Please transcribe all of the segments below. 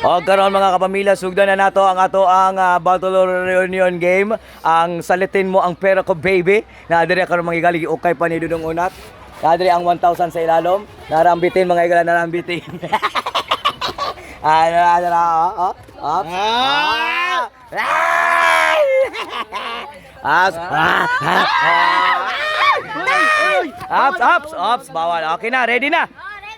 O karon, mga kapamilya, sugdan na nato ang ato ang Battle Reunion game, ang "Salitin Mo ang Pera Ko Baby." Na diri karon, mga higala, giukay pa ni Dudong Unat. Na diri ang 1,000 sa ilalom. Narambitin, mga higala, narambitin. Ano, ano, ano, oh, oh, ah! Ah! Ah! Ah! Ah! Ups, ups, ups, bawal. Okay na, ready na.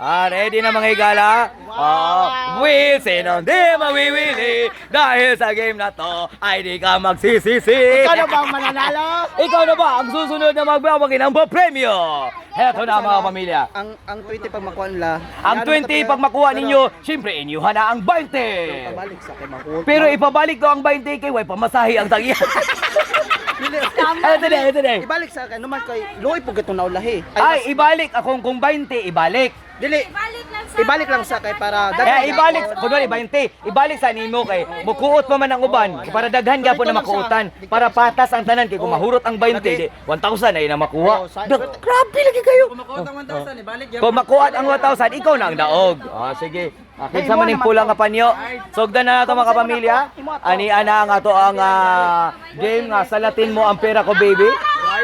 Ah, ready na, mga higala. Oh, will sinong di mawiwili dahil sa game na to ay di ka magsisisi. Ikaw na ba ang mananalo? Ikaw na ba ang susunod na magbabagi ng premyo? Heto na, mga pamilya. Ang 20 pag makuha nila. Ang 20 pag makuha ninyo, siyempre inyuha na ang 20. Pabalik sa kay makuha. Pero ipabalik ko ang 20 kay way pamasahi ang tagiya. Ito na, ito na. Ibalik sa akin naman kay luoy po gitong naulahi. Ay, ibalik akong kung 20, ibalik. Dili. Ibalik lang sa Ibalik lang sa kay para Eh, ibalik, kunwari 20, ibalik sa nimo kay mukuot pa man ang uban para daghan gyapon na makuotan, para patas ang tanan kay kung mahurot ang 20, di 1,000 ay na makuha. Grabe lagi kayo. Kung makuha ang 1,000, ibalik yan. Kung makuha ang 1,000, ikaw na ang daog. Ah, sige. Ah, kinsa man ning pulang nga panyo. Sugdan na nato, mga kapamilya. Ani ana ang ato ang game nga "Salatin Mo ang Pera Ko Baby."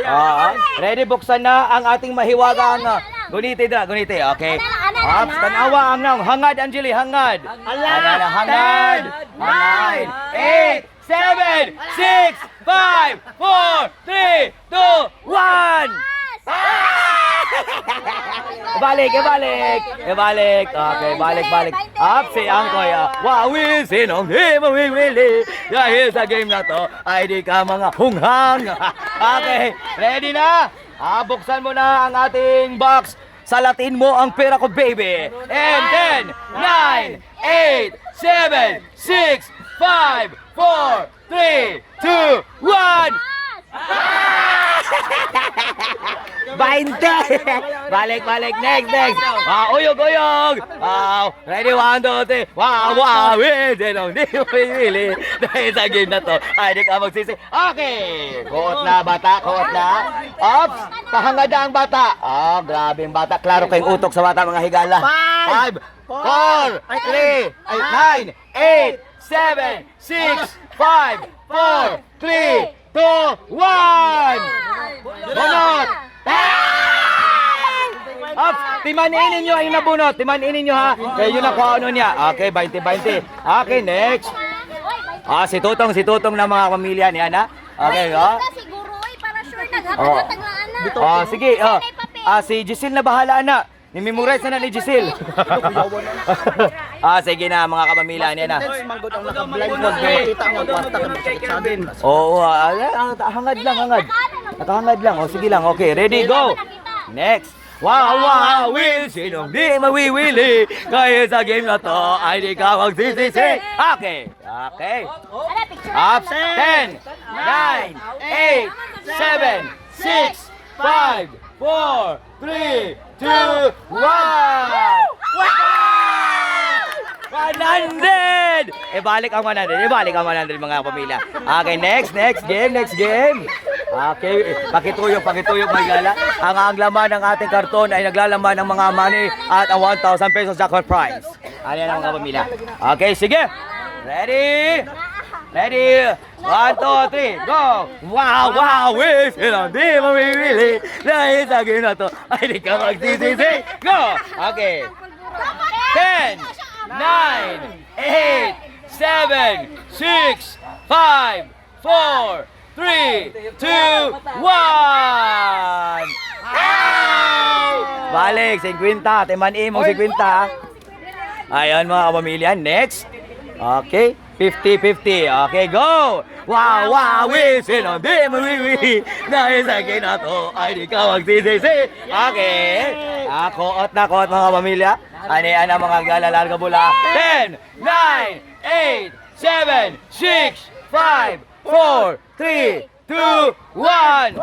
Ah, ready, buksan na ang ating mahiwagang guniti dra, guniti. Okay. Ups, tanawa ang naong. Hangad, Angeli, hangad. Ala, hangad. 9, 8, 7, 6, 5, 4, 3, 2, 1. Ibalik, ibalik, ibalik. Okay, balik, balik. Up si Angkoy. Ah. Wawi, sinong di mawiwili? Dahil sa game na to, ay di ka mga hunghang. Okay, ready na? Ah, buksan mo na ang ating box. "Salatin Mo ang Pera Ko Baby." And 10, 9, 8, 7, 6, 5, 4, 3, 2, 1. 20! Balik, balik, next, next! Ah, uyog, uyog! Ah, ready, 1, 2, 3. Wow, sinong di mamimili? Dahil sa game na to, ay di ka magsisi. Okay! Kuot na, bata, kuot na. Ops! Pahangad na ang bata. Ah, grabe ang bata. Klaro kayong utok sa bata, mga higala. 5, 4, 3, 9, 8, 7, 6, 5, 4, 3, 2, 1! Bunot! Ah! Up, timanin ninyo ay nabunot. Timanin ninyo ha. Kaya yun ang ano niya. Okay, 20-20. Okay, next. Ah, si Tutong na, mga pamilya niya na. Okay, oh. Siguro oy, para sure Oh. naghatag lang ana. Ah, sige, oh. Ah, si Giselle na bahala na. Ni-memorize na na ni Giselle. Ah, sige na, mga kapamilya niya na. Intense man gud ang naka-blindfold nga makita ang kwarta kay masakit sa akin. Oo, hangad lang, hangad. Nakahangad lang. Oh, sige lang. Okay, ready, go. Next. Wow, will, sinong di mawiwili? Kaya sa game na to, ay di ka magsisisi. Okay, okay. Ala, picture. Up, 10, 9, 8, 7, 6, 5, 4, 3, 2, 1. 100! Ibalik ang 100. Ibalik ang 100, mga pamilya. Okay, next, next game, next game. Okay, pakituyok, pakituyok, mga higala. Ang laman ng ating karton ay naglalaman ng mga money at ang 1,000 pesos jackpot prize. Ano yan, mga pamilya? Okay, sige. Ready? Ready? 1, 2, 3, go! Wow, wish! Hindi mamimili dahil sa game na to ay di ka magsisisi. Go! Okay. 10, 9, 8, 7, 6, 5, 4, 3, 2, 1! Balik, 50. Timanin mo 50. Ayan, mga kapamilya, next. Okay, 50-50. Okay, go! Wow, wish! Sino di mawiwi? Dahil sa game na to, ay di ka magsisisi. Okay. Ah, kuot na kuot, mga pamilya. Ani ana mga gala larga bula. 10, 9, 8, 7, 6, 5, 4, 3, 2, 1.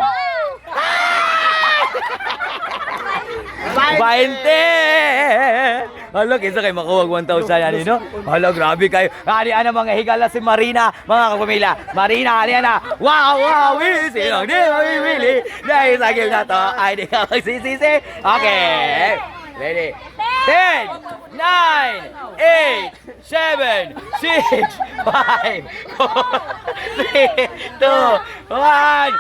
20! Hala, kinsa kay makuha 1,000 ani no? Hala, grabe kayo. Ani ana mga higala si Marina, mga kapamilya. Marina, ani ana. Wow, eh, sino di mamimili? Dahil sa game na to, ay di ka magsisisi. Okay. Ready? 10, 9, 8, 7, 6, 5, 4, 3, 2, 1.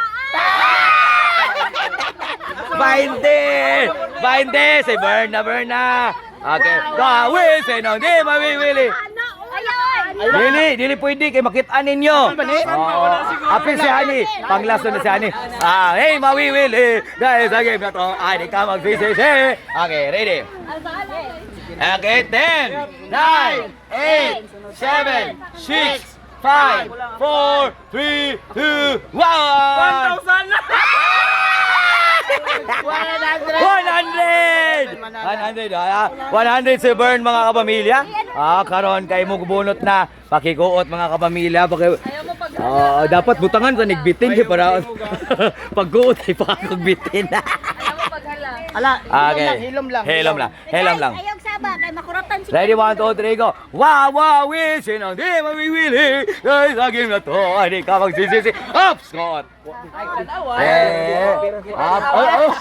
20! 20! Si Berna, Berna! Okay. Gawin! Sino di mawiwili? Ayun. Dili, dili pwede kay makita ninyo. Oo. Apil si Hani, panglaso na si Hani. Ah, hey, mawiwili. Dahil sa game na to, ay di ka magsisisi. Okay, ready? Okay, 10, 9, 8, 7, 6, 5, 4, 3, 2, 1. 1,000! 100! 100, ah, 100 si Bern, mga kapamilya. Ah, karon kay mo gubunot na pakikuot, mga kapamilya, paki. Ah, dapat butangan sa nigbitin kay para pagkuot ay pakakugbitin. Ala, hilom Okay. lang, hilom lang. Hilom lang. Hilom lang. Ayaw saba kay makuratan si Ready, 1, 2, 3, go! Wow, wow, we! Sino di mawiwili? Ay, sa game na to, ay di ka magsisisi. Up! Scott! Eh, up! Oh, oh!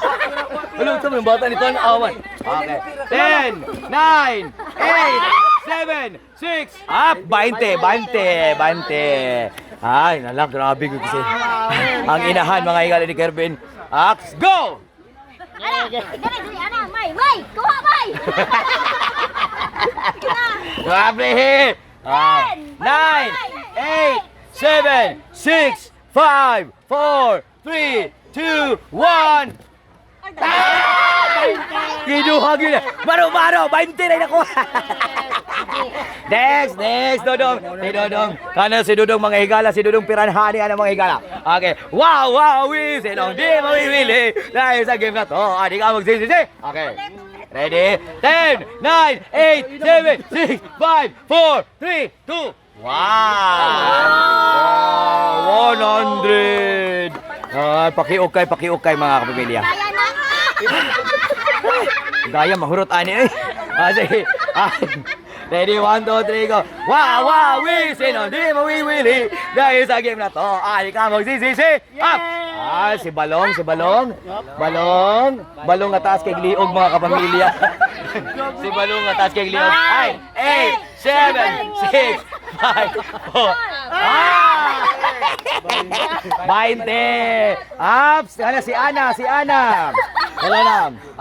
Ano ito, yung bata nito, ang awan. Okay. 10, 9, 8, 7, 6, up! 20, 20, 20. Ay, nala, grabe ko kasi. Ang inahan, mga higala ni Kervin. Ax, go! Ana, dili dili ana, may, may, kuha may. Grabe! Ah, 9, 8, 7, 6, 5, 4, 3, 2, 1. Kinuha yun. Maro-maro, 20 na nakuha. Next, next, Dodong. Si Dodong. Kana si Dodong mga higala, si Dodong piranhani ano mga higala. Okay. Wow, wow, we, sinong di mawiwili. Dahil sa game na to, adi ka magsisisi. Okay. Ready? 10, 9, 8, 7, 6, 5, 4, 3, 2, 1. Wow, 100. Ah, pakiukay, pakiukay, mga kapamilya. Kaya na. Gaya, mahurot ani eh. Ah, sige. Ah, ready, 1, 2, 3, go. Wow, wow, we, sino di mawiwili? Dahil sa game na to, ay ka magsisisi. Up! Ah, si Balong, si Balong. Balong. Balong nga taas kay Liog, mga kapamilya. Si Balong nga taas kay Liog. Ay, 8, 7, 6, 5, 4. Ah! 20! Ups! Ano, si Ana, si Ana. Wala na.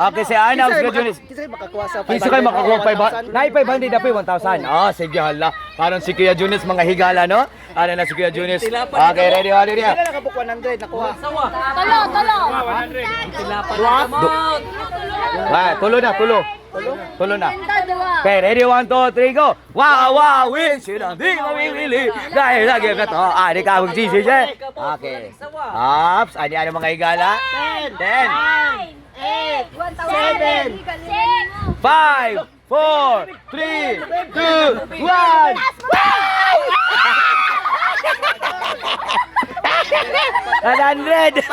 Okay, si Ana, Kinsa graduate. kayo makakuha sa 500? Kinsa kayo makakuha 500? Nay, 500 na po, 1,000. Ah, sige, hala. Parang si Kuya Junis, mga higala, no? Ano na si Kuya Junis? Okay, ready, ready, ready. Kailan nakabuk 100 nakuha? Tulo, tulo. Ah, tulo na, tulo. Tulo na. Dalawa. Okay, ready, 1, 2, 3, go! Wow, wow, win! Sila di mawiwili! Dahil lagi ka to, ani ka magsisisi! Okay. Ups, ani ano mga higala? 10, 8, 7, 6, 5, 4, 3, 2, 1! Taas mo ba? 100!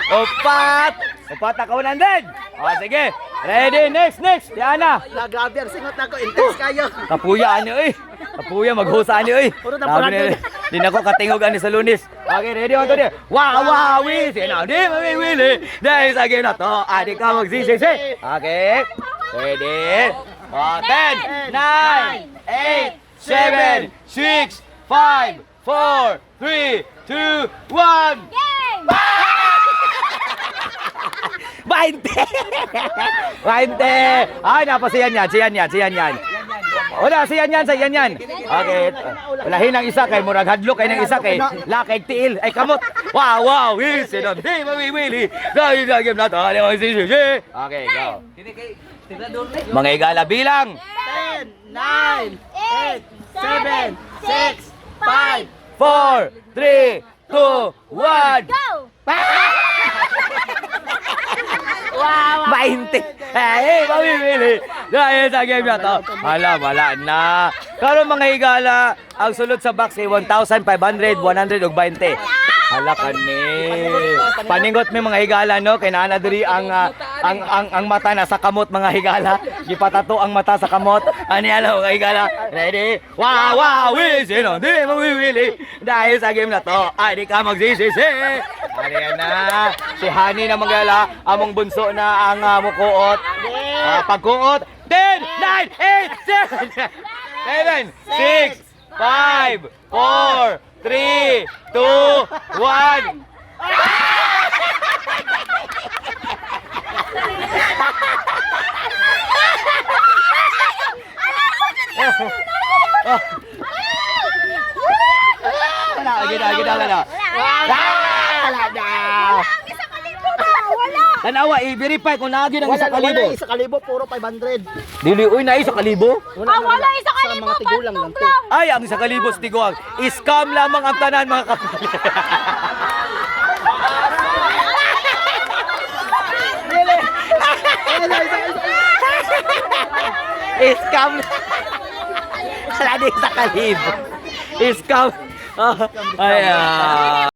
Upat! Upat ako 100! O, sige. Ready, next, next. Diana. La, grabe ang singot nako, intense kayo. Kapuya ano eh. Kapuya maghusa ano eh. Puro na Sabi ni, di na ko katingog ani sa Lunes. Okay, ready on to. Wow, wow, we sino di mawiwili. Dahil sa game na to, adi ka magsisisi. Okay. Ready? Oh, 10, 9, 8, 7, 6, 5, 4, 3, 2, 1. Game! 20! 20! Ay, napa siyan yan, siyan yan, siyan yan. Wala, siyan yan, siyan yan. Okay. Walahin ang isa kay murag hadlok kay ng isa kay lakay tiil. Ay kamot. Wow, wow, we sino di mawiwili. Dahil sa game na to, ano si si si. Okay, go. Mga igala bilang. 10, 9, 8, 7, 6, 5, 4, 3, 2, 1. Go! 20. Eh, mamimili. Dahil sa game na to. Hala, wala na. Karon mga higala, ang sulod sa box ay 1,500, 100 ug 20. Hala kani. Paningot mi, mga higala, no, kay naa na diri ang ah, ang mata na sa kamot, mga higala. Gipatato ang mata sa kamot. Ani ala, mga higala. Ready? Wow, wow, we sino di mawiwili. Dahil sa game na to, ay di ka magsisisi. Ayan na. Si Hani na manggala, among bunso na ang mukuot. Pagkuot, 10, 9, 8, 7, 7, 6, 5, 4, 3, 2, 1. Wala, gina, gina, gina. Wala. Wala na. Ang 1,000 ba? Wala. Tanawa, i-verify kung naagi ng isa Wala, kalibo. wala 1,000, puro 500. Dili, uy, na 1,000? Ah, wala isa Sa kalibo. mga tigulang lang Pantog to. lang. Ay, ang 1,000 tiguang. Scam lamang ang tanan, mga kapatid. Scam. Wala na 1,000. Scam. Ay, ah.